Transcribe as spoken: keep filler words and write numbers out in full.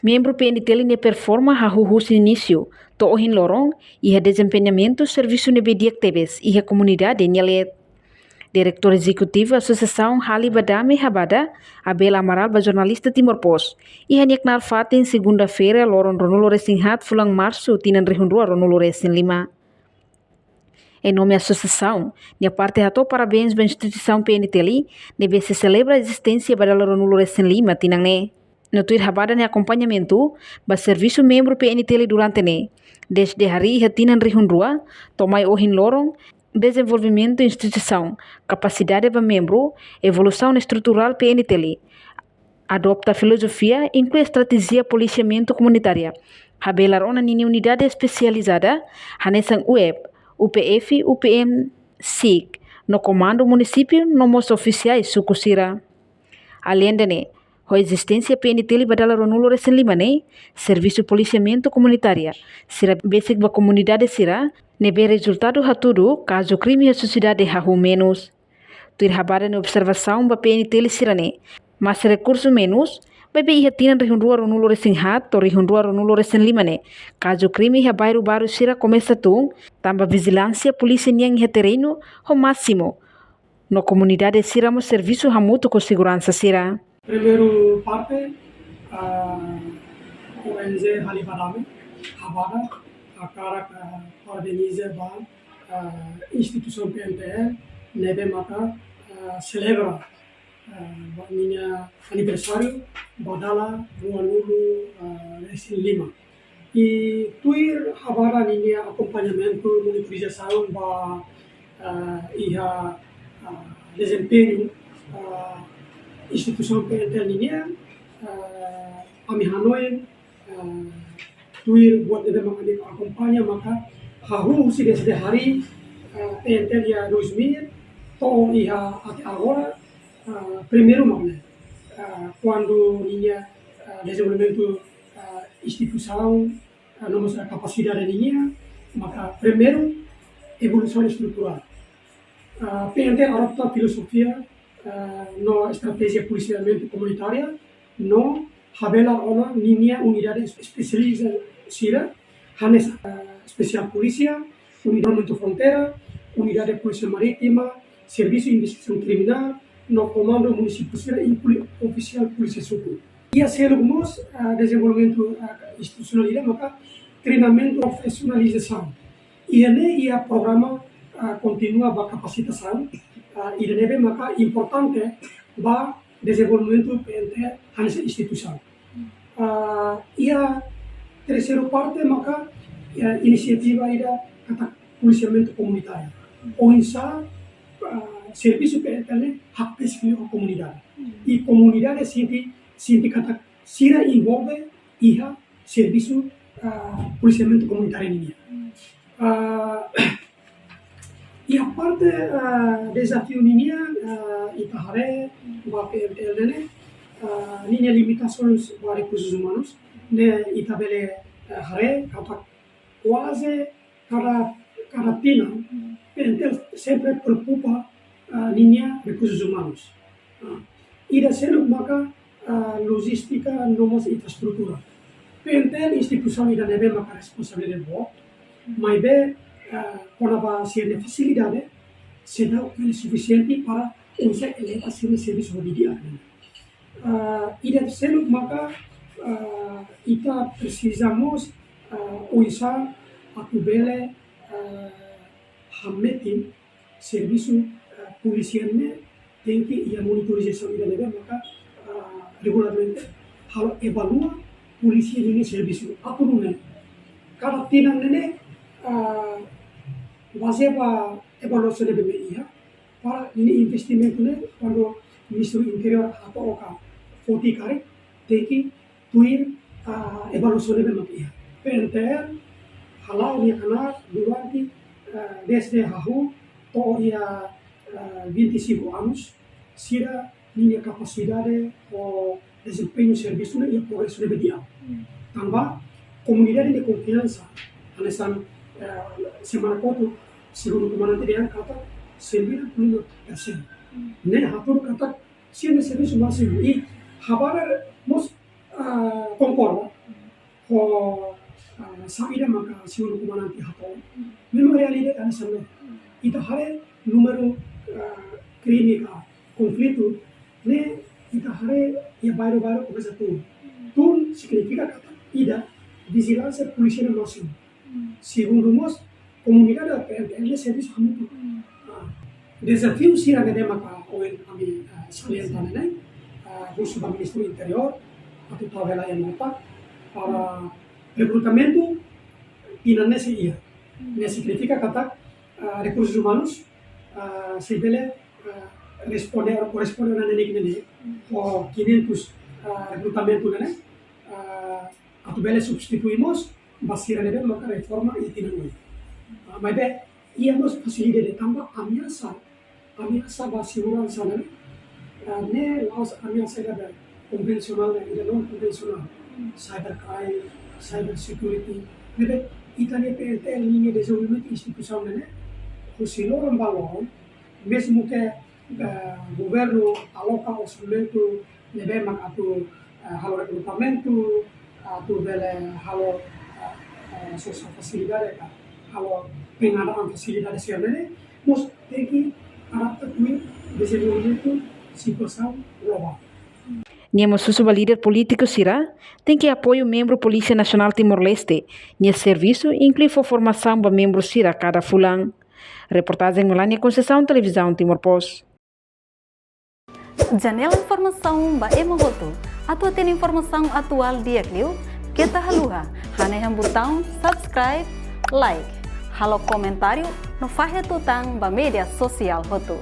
Membru P N T L nia performa hahú husi inísiu to'o ohin loron iha dezempeñamentu servisu ne'ebé di'ak tebes iha komunidade nia leet. Diretór Ezekutivu Asosiasaun Hali ba Dame Habada, Abel Amaral, ba jornalista Timor Post iha nia knaar fatin, segunda-feira, loron ruanulu-resin-haat fulan Marsu, tinan rihun rua ruanulu-resin-lima. Em nome asosiasaun nia parte, hato'o parabéns ba instituisaun P N T L ne'ebé sei selebra ezisténsia ba dala ruanulu-resin-lima tinan ne'e. No tuir Habada nia akompañamentu ba servisu membru P N T L durante ne'e, dezde harii iha tinan rihun rua to'o mai ohin loron, dezenvolvimentu instituisaun, kapasidade ba membru, evolusaun estruturál P N T L, adota filozofia, inklui estratéjia polisiamentu komunitária, habelar ona ninia unidade espesializada, hanesan U F, U P F, U P M, SIC, no komandu munisípiu no mós ofisiais suku sira. Aleinde ne'e, ho ezisténsia P N T L ba dala ruanulu-resin-lima ne'e, servisu polisiamentu komunitária sira besik ba komunidade sira, ne'ebé rezultadu hatudu kazu krime iha sosiedade hahú menus. Tuir Habada nia observasaun ba P N T L sira ne'e, mós rekursu menus, maibé iha tinan rihun rua ruanulu-resin-haat to'o rihun rua ruanulu-resin-lima ne'e, kazu krime iha bairru baru sira komesa tun, tanba vijilánsia polísia nian iha terrenu ho másimu, no komunidade sira mós servisu hamutuk ho seguransa sira. Primeiru parte, ah, O N G Hali ba Dame Habada hakarak, ah, parabeniza ba, ah, instituisaun P N T L ne'ebé maka, ah, selebra, ah, ba ninia aniversáriu ba dala ruanulu, ah, resin lima. I tuir Habada ninia akompañamentu, monitorizasaun ba, ah, iha, ah, dezempeñu, ah, instituisaun P N T L ninia, ah, ami hanoin, ah, tuir buat ne'ebé maka ami akompaña, maka hahú husi dezde harii, ah, P N T L iha dois mil to'o iha até agora, ah, primeiru mak ne'e, ah, kuandu ninia, ah, dezenvolvimentu, ah, instituisaun, ah, no mós kapasidade ninia, maka primeiru evolusaun estruturál. Ah, P N T L adota filozofia, ah, no estratéjia polisiamentu komunitária, no habelar ona ninia unidade espesializa sira, hanesan, ah, Espesiál Polísia, Unidade Monitoramento Fronteira, Unidade Polísia Marítima, Servisu Investigasaun Kriminál, no komandu munisípiu sira, inklui ofisiál polísia suku. Iha seluk mós, ah, dezenvolvimentu, ah, institusionál ida maka treinamentu profesionalizasaun. Iha ne'e iha programa, ah, kontinua ba kapasitasaun, ah, ida ne'ebé maka importante ba dezenvolvimentu P N T L hanesan instituisaun. Ah, iha terseiru parte maka, ah, inisiativa ida katak polisiamentu komunitáriu. Oinsá, ah, servisu P N T L ne'e hakbesik liu ho komunidade. I komunidade sente, sente katak sira envolve iha servisu, ah, polisiamentu komunitáriu nian. Ah, iha parte, ah, dezafiu nian, ah, ita haree ba P N T L ne'e, ah, ninia limitasaun ba rekursus umanus, ne'e ita bele, ah, haree katak kuaze kada, kada tinan, P N T L sempre preokupa, ah, ninia rekursus umanus. Ah, ida seluk maka, ah, lojístika no mós infraestrutura. P N T L instituisaun ida ne'ebé maka responsabilidade boot, maibé, ah, kona-ba sira-nia fasilidade, seidauk bele sufisiente para oinsá eleva sira-nia servisu ho di'ak. Ah, ida seluk maka, ah, ita presiza mós, ah, oinsá atu bele, ah, hametin servisu, ah, polísia ne'e tenke iha monitorizasaun ida ne'ebé maka, ah, regularmente halo evalua polísia ninia servisu. Atu nune'e, kada tinan ne'e, ah, bazeia ba evaluasaun ne'ebé iha, para ninia investimentu ne'e, kuandu Ministériu Interiór hato'o ka foti karik, tenke tuir, ah, evaluasaun ne'ebé mak iha. P N T L hala'o nia knaar durante, ah, dezde hahú to'o iha, ah, vinte e cinco anos, sira ninia kapasidade ho dezempeñu servisu ne'e iha progresu ne'ebé di'ak. Tanba komunidade nia konfiansa, hanesan, eh, semana kotuk, segundu komandante dehan katak sembilan puluh lima persen. Ne'e hatudu katak sira-nia servisu másimu. I Habada mós, ah, konkorda, Ho, ah, saida maka segundu komandante hato'o. Memang realidade hanesan ne'e. Ita haree númeru, ah, krime ka konflitu ne'e, ita haree iha bairru-bairru komesa tun. Tun signifika katak ida, vijilánsia polísia ne'e másimu. Segundu mós, komunidade P N T L ne'e servisu hamutuk. Ah, dezafiu sira ne'ebé maka ohin ami, ah, salienta ne'e, ah, husu ba Ministériu Interiór, atu tau hela iha nota, para rekrutamentu tinan ne'e sei iha. Ne'e signifika katak, ah, rekursus umanus, ah, sei bele, ah, responde, responde ona ne'e, ne'e, ne'e, ho quinhentos, ah, rekrutamentu ne'e, ah, atu bele substitui mós ba sira ne'ebé maka reforma iha tinan oin. Ah, maibé, iha mós fasilidade tanba ameasa, ameasa ba seguransa ne'e, ah, ne'e la'ós ameasa ida konvensionál, ne'e ida non konvensionál. Cybercrime, cyber security. Ne'ebé, ita-nia P N T L ninia dezenvolvimentu institusionál ne'e, husi loron ba loron, mezmu ke, eh, governu aloka orsamentu ne'ebé mak atu, eh, halo rekrutamentu, atu bele halo, eh, eh, sosa fasilidade ka, halo pengadaan fasilidade sira ne'e, mós tenke adapta tuir dezenvolvimentu situasaun globál. Nia mós husu ba líder polítiku sira, tenke apoiu membru Polísia Nasionál Timor-Leste nia servisu, inklui fó formasaun ba membru sira kada fulan. Reportajen Melania Conceição, Televizaun Timor Post. Janela informasaun ba ema hotu. Atu hatene informasaun atuál di'ak liu, keta haluha hanehan butaun subscribe, like, halo komentáriu no fahe tutan ba média sosiál hotu.